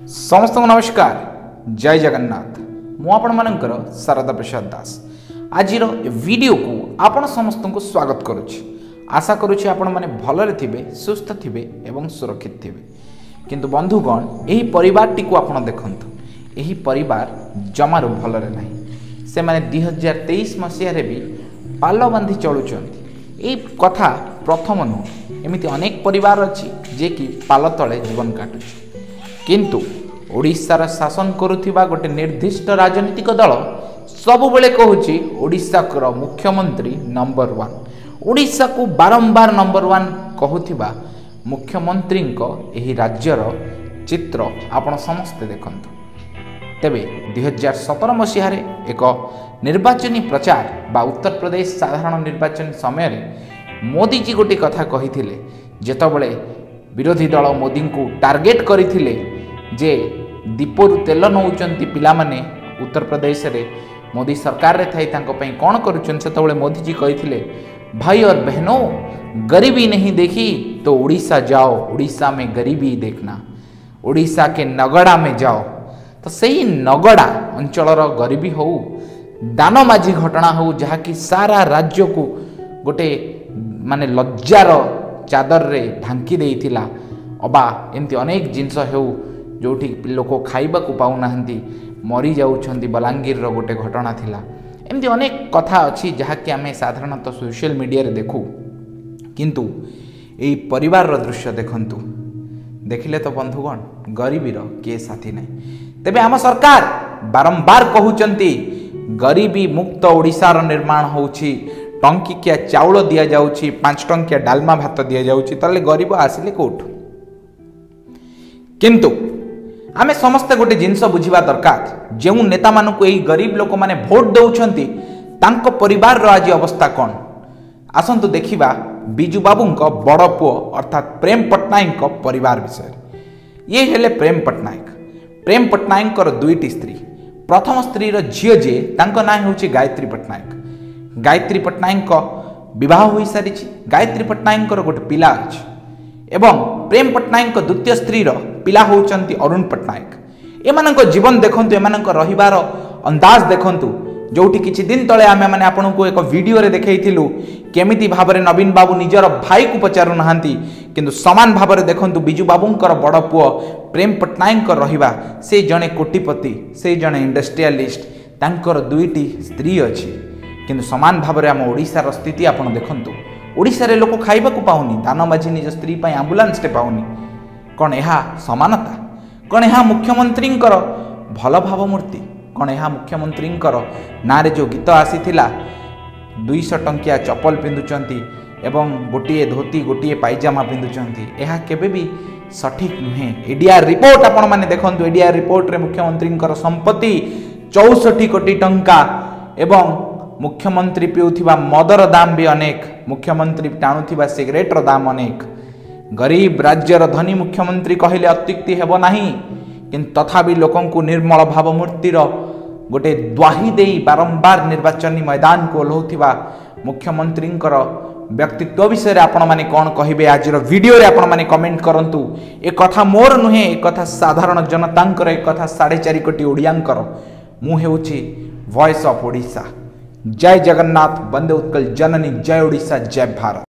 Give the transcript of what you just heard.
ସମସ୍ତଙ୍କୁ ନମସ୍କାର, ଜୟ ଜଗନ୍ନାଥ। ମୁଁ ଆପଣମାନଙ୍କର ଶାରଦା ପ୍ରସାଦ ଦାସ। ଆଜିର ଏ ଭିଡ଼ିଓକୁ ଆପଣ ସମସ୍ତଙ୍କୁ ସ୍ୱାଗତ କରୁଛି। ଆଶା କରୁଛି ଆପଣମାନେ ଭଲରେ ଥିବେ, ସୁସ୍ଥ ଥିବେ ଏବଂ ସୁରକ୍ଷିତ ଥିବେ। କିନ୍ତୁ ବନ୍ଧୁଗଣ, ଏହି ପରିବାରଟିକୁ ଆପଣ ଦେଖନ୍ତୁ। ଏହି ପରିବାର ଜମାରୁ ଭଲରେ ନାହିଁ। ସେମାନେ 2023 ମସିହାରେ ବି ପାଲ ବାନ୍ଧି ଚଳୁଛନ୍ତି। ଏଇ କଥା ପ୍ରଥମ ନୁହଁ, ଏମିତି ଅନେକ ପରିବାର ଅଛି ଯିଏକି ପାଲ ତଳେ ଜୀବନ କାଟୁଛି। କିନ୍ତୁ ଓଡ଼ିଶାର ଶାସନ କରୁଥିବା ଗୋଟେ ନିର୍ଦ୍ଦିଷ୍ଟ ରାଜନୈତିକ ଦଳ ସବୁବେଳେ କହୁଛି ଓଡ଼ିଶାର ମୁଖ୍ୟମନ୍ତ୍ରୀ ନମ୍ବର ୱାନ୍। ଓଡ଼ିଶାକୁ ବାରମ୍ବାର ନମ୍ବର ୱାନ୍ କହୁଥିବା ମୁଖ୍ୟମନ୍ତ୍ରୀଙ୍କ ଏହି ରାଜ୍ୟର ଚିତ୍ର ଆପଣ ସମସ୍ତେ ଦେଖନ୍ତୁ। ତେବେ 2017 ମସିହାରେ ଏକ ନିର୍ବାଚନୀ ପ୍ରଚାର ବା ଉତ୍ତରପ୍ରଦେଶ ସାଧାରଣ ନିର୍ବାଚନ ସମୟରେ ମୋଦିଜୀ ଗୋଟିଏ କଥା କହିଥିଲେ, ଯେତେବେଳେ ବିରୋଧୀ ଦଳ ମୋଦିଙ୍କୁ ଟାର୍ଗେଟ୍ କରିଥିଲେ ଯେ ଦୀପରୁ ତେଲ ନେଉଛନ୍ତି ପିଲାମାନେ ଉତ୍ତରପ୍ରଦେଶରେ, ମୋଦି ସରକାରରେ ଥାଇ ତାଙ୍କ ପାଇଁ କ'ଣ କରୁଛନ୍ତି, ସେତେବେଳେ ମୋଦିଜୀ କହିଥିଲେ, ଭାଇ और बहनों, गरीबी नहीं देखी तो उड़ीसा जाओ, उड़ीसा में गरीबी देखना, उड़ीसा के नगड़ा में जाओ। ତ ସେଇ ନଗଡ଼ା ଅଞ୍ଚଳର ଗରିବୀ ହେଉ, ଦାନ ମାଝୀ ଘଟଣା ହେଉ, ଯାହାକି ସାରା ରାଜ୍ୟକୁ ଗୋଟେ ମାନେ ଲଜ୍ଜାର ଚାଦରରେ ଢାଙ୍କି ଦେଇଥିଲା, ଅବା ଏମିତି ଅନେକ ଜିନିଷ ହେଉ ଯେଉଁଠି ଲୋକ ଖାଇବାକୁ ପାଉନାହାନ୍ତି, ମରିଯାଉଛନ୍ତି, ବଲାଙ୍ଗୀରର ଗୋଟେ ଘଟଣା ଥିଲା। ଏମିତି ଅନେକ କଥା ଅଛି ଯାହାକି ଆମେ ସାଧାରଣତଃ ସୋସିଆଲ ମିଡ଼ିଆରେ ଦେଖୁ। କିନ୍ତୁ ଏଇ ପରିବାରର ଦୃଶ୍ୟ ଦେଖନ୍ତୁ, ଦେଖିଲେ ତ ବନ୍ଧୁଗଣ ଗରିବୀର କିଏ ସାଥୀ ନାହିଁ। ତେବେ ଆମ ସରକାର ବାରମ୍ବାର କହୁଛନ୍ତି ଗରିବୀ ମୁକ୍ତ ଓଡ଼ିଶାର ନିର୍ମାଣ ହେଉଛି, ଟଙ୍କିକିଆ ଚାଉଳ ଦିଆଯାଉଛି, 5 ଟଙ୍କିଆ ଡାଲମା ଭାତ ଦିଆଯାଉଛି, ତାହେଲେ ଗରିବ ଆସିଲେ କେଉଁଠୁ? କିନ୍ତୁ ଆମେ ସମସ୍ତେ ଗୋଟେ ଜିନିଷ ବୁଝିବା ଦରକାର, ଯେଉଁ ନେତାମାନଙ୍କୁ ଏଇ ଗରିବ ଲୋକମାନେ ଭୋଟ ଦେଉଛନ୍ତି ତାଙ୍କ ପରିବାରର ଆଜି ଅବସ୍ଥା କ'ଣ? ଆସନ୍ତୁ ଦେଖିବା ବିଜୁ ବାବୁଙ୍କ ବଡ଼ ପୁଅ ଅର୍ଥାତ୍ ପ୍ରେମ ପଟ୍ଟନାୟକଙ୍କ ପରିବାର ବିଷୟରେ। ଇଏ ହେଲେ ପ୍ରେମ ପଟ୍ଟନାୟକ। ପ୍ରେମ ପଟ୍ଟନାୟକଙ୍କର ଦୁଇଟି ସ୍ତ୍ରୀ। ପ୍ରଥମ ସ୍ତ୍ରୀର ଝିଅ ଯିଏ, ତାଙ୍କ ନାଁ ହେଉଛି ଗାୟତ୍ରୀ ପଟ୍ଟନାୟକ। ଗାୟତ୍ରୀ ପଟ୍ଟନାୟକଙ୍କ ବିବାହ ହୋଇସାରିଛି। ଗାୟତ୍ରୀ ପଟ୍ଟନାୟକଙ୍କର ଗୋଟେ ପିଲା ଅଛି ଏବଂ ପ୍ରେମ ପଟ୍ଟନାୟକଙ୍କ ଦ୍ୱିତୀୟ ସ୍ତ୍ରୀର ପିଲା ହେଉଛନ୍ତି ଅରୁଣ ପଟ୍ଟନାୟକ। ଏମାନଙ୍କ ଜୀବନ ଦେଖନ୍ତୁ, ଏମାନଙ୍କ ରହିବାର ଅନ୍ଦାଜ ଦେଖନ୍ତୁ। ଯେଉଁଠି କିଛି ଦିନ ତଳେ ଆମେମାନେ ଆପଣଙ୍କୁ ଏକ ଭିଡ଼ିଓରେ ଦେଖାଇଥିଲୁ କେମିତି ଭାବରେ ନବୀନ ବାବୁ ନିଜର ଭାଇକୁ ପଚାରୁନାହାନ୍ତି, କିନ୍ତୁ ସମାନ ଭାବରେ ଦେଖନ୍ତୁ ବିଜୁ ବାବୁଙ୍କର ବଡ଼ ପୁଅ ପ୍ରେମ ପଟ୍ଟନାୟକଙ୍କ ରହିବା। ସେ ଜଣେ କୋଟିପତି, ସେ ଜଣେ ଇଣ୍ଡଷ୍ଟ୍ରିଆଲିଷ୍ଟ, ତାଙ୍କର ଦୁଇଟି ସ୍ତ୍ରୀ ଅଛି। କିନ୍ତୁ ସମାନ ଭାବରେ ଆମ ଓଡ଼ିଶାର ସ୍ଥିତି ଆପଣ ଦେଖନ୍ତୁ। ଓଡ଼ିଶାରେ ଲୋକ ଖାଇବାକୁ ପାଉନି, ଦାନ ମାଝୀ ନିଜ ସ୍ତ୍ରୀ ପାଇଁ ଆମ୍ବୁଲାନ୍ସଟେ ପାଉନି। କ'ଣ ଏହା ସମାନତା? କ'ଣ ଏହା ମୁଖ୍ୟମନ୍ତ୍ରୀଙ୍କର ଭଲ ଭାବମୂର୍ତ୍ତି? କ'ଣ ଏହା ମୁଖ୍ୟମନ୍ତ୍ରୀଙ୍କର ନାଁରେ ଯେଉଁ ଗୀତ ଆସିଥିଲା, 200 ଟଙ୍କିଆ ଚପଲ ପିନ୍ଧୁଛନ୍ତି ଏବଂ ଗୋଟିଏ ଧୋତି ଗୋଟିଏ ପାଇଜାମା ପିନ୍ଧୁଛନ୍ତି, ଏହା କେବେ ବି ସଠିକ୍ ନୁହେଁ। ଏଡିଆର୍ ରିପୋର୍ଟ ଆପଣମାନେ ଦେଖନ୍ତୁ। ଏଡିଆର୍ ରିପୋର୍ଟରେ ମୁଖ୍ୟମନ୍ତ୍ରୀଙ୍କର ସମ୍ପତ୍ତି 64 କୋଟି ଟଙ୍କା ଏବଂ ମୁଖ୍ୟମନ୍ତ୍ରୀ ପିଉଥିବା ମଦର ଦାମ ବି ଅନେକ, ମୁଖ୍ୟମନ୍ତ୍ରୀ ଟାଣୁଥିବା ସିଗାରେଟ୍ର ଦାମ ଅନେକ। ଗରିବ ରାଜ୍ୟର ଧନୀ ମୁଖ୍ୟମନ୍ତ୍ରୀ କହିଲେ ଅତ୍ୟୁକ୍ତି ହେବ ନାହିଁ, କିନ୍ତୁ ତଥାପି ଲୋକଙ୍କୁ ନିର୍ମଳ ଭାବମୂର୍ତ୍ତିର ଗୋଟେ ଦ୍ୱାହି ଦେଇ ବାରମ୍ବାର ନିର୍ବାଚନୀ ମଇଦାନକୁ ଓହ୍ଲାଉଥିବା ମୁଖ୍ୟମନ୍ତ୍ରୀଙ୍କର ବ୍ୟକ୍ତିତ୍ୱ ବିଷୟରେ ଆପଣମାନେ କ'ଣ କହିବେ ଆଜିର ଭିଡ଼ିଓରେ ଆପଣମାନେ କମେଣ୍ଟ କରନ୍ତୁ। ଏ କଥା ମୋର ନୁହେଁ, ଏ କଥା ସାଧାରଣ ଜନତାଙ୍କର, ଏ କଥା 4.5 କୋଟି ଓଡ଼ିଆଙ୍କର। ମୁଁ ହେଉଛି ଭଏସ୍ ଅଫ୍ ଓଡ଼ିଶା। ଜୟ ଜଗନ୍ନାଥ, ବନ୍ଦେ ଉତ୍କଳ ଜନନୀ, ଜୟ ଓଡ଼ିଶା, ଜୟ ଭାରତ।